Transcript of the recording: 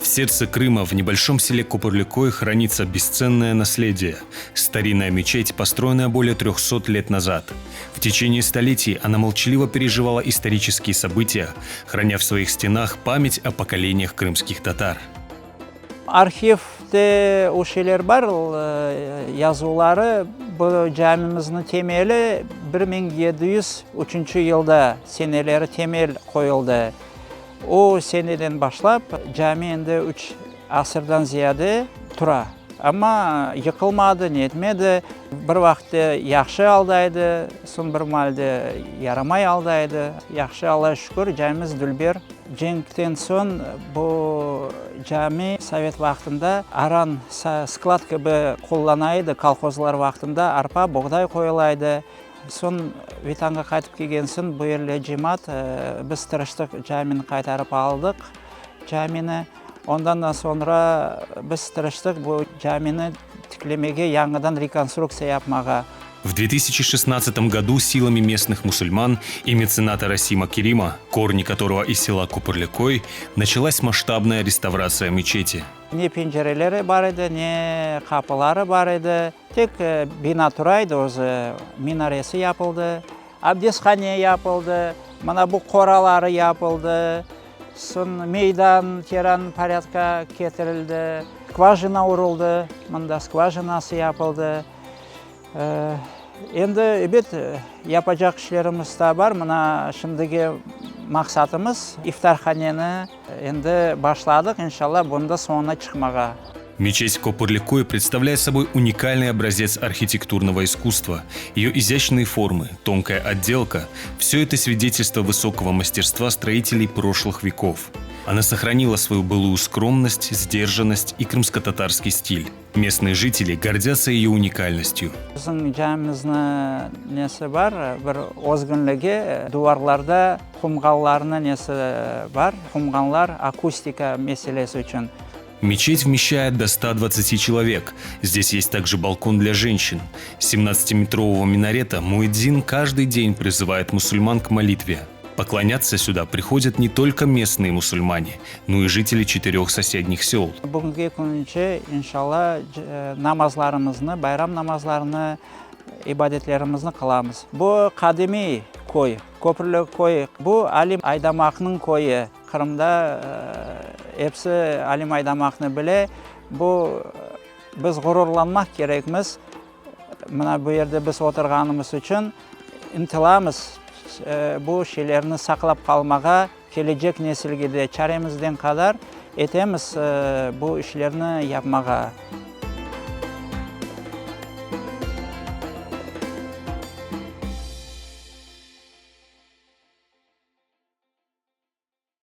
сердце Крыма, в небольшом селе Копырлюкой, хранится бесценное наследие – старинная мечеть, построенная более 300 лет назад. В течение столетий она молчаливо переживала исторические события, храня в своих стенах память о поколениях крымских татар. Arhivde o şeyler bar, yazuvları, bu camimizniñ temeli 1703 yılda seneleri temel qoyuldı. O seneden başlap cami endi üç asırdan ziyade tura. Amma yıqılmadı, netmedi. Bir vaqıtte yahşı alda edi, soñ bir maalde yaramay alda edi. Yahşı, Alla şükür, camimiz dülber. Cenkten soñ bu cami sovet vaqtında aran, sklad kibi qullana edi, kolhozlar vaqtında arpa, boğday qoyula edi. Soñ Vetanğa qaytıp kelgen soñ bu yerle cemaat biz tırıştıq camini qaytarıp aldıq camini. Ondan da soñra biz tırıştıq bu camini tiklemege, yañıdan rekonstruktsiya yapmağa. В 2016 году силами местных мусульман и мецената Расима Керима, корни которого из села Копырлюкой, началась масштабная реставрация мечети. Ne pencereleri bar edi, ne qapıları bar edi. Tek bina tura edi özü, minaresi yapıldı, abdesthane yapıldı, mına bu qoraları yapıldı, soñ meydan teran porâdka ketirildi, skvajina uruldı, mında skvajinası yapıldı. Endi, ebet, yapacaq işlerimiz daa bar. Mına şimdiki maqsatımız, iftarhaneni endi başladıq, inşallah, bunı da soñuna çıqmağa. Мечеть Копырлюкой представляет собой уникальный образец архитектурного искусства. Ее изящные формы, тонкая отделка – все это свидетельство высокого мастерства строителей прошлых веков. Она сохранила свою былую скромность, сдержанность и крымско-татарский стиль. Местные жители гордятся ее уникальностью. Bizim camimizniñ nesi bar, bir özgünligi, duvarlarda qumğanlarnıñ nesi bar, qumğanlar akustika meselesi içün. Мечеть вмещает до 120 человек. Здесь есть также балкон для женщин. С 17-метрового минарета муэдзин каждый день призывает мусульман к молитве. Поклоняться сюда приходят не только местные мусульмане, но и жители четырех соседних сел. Bugünki künce, inşalla, namazlarımıznı, bayram namazlarını, ibadetlerimizni qılamız. Bu qadimiy köy, Köpürli köy, bu Alim Aydamaqnıñ köyü. Qırımda episi Alim Aydamaqnı bile. Bu biz ğururlanmaq kerekmiz. Mına bu yerde biz oturğanımız içün ıntılamız bu şeylerni saqlap qalmağa, kelecek nesilge de çaremizden qadar etemiz bu işlerni yapmağa.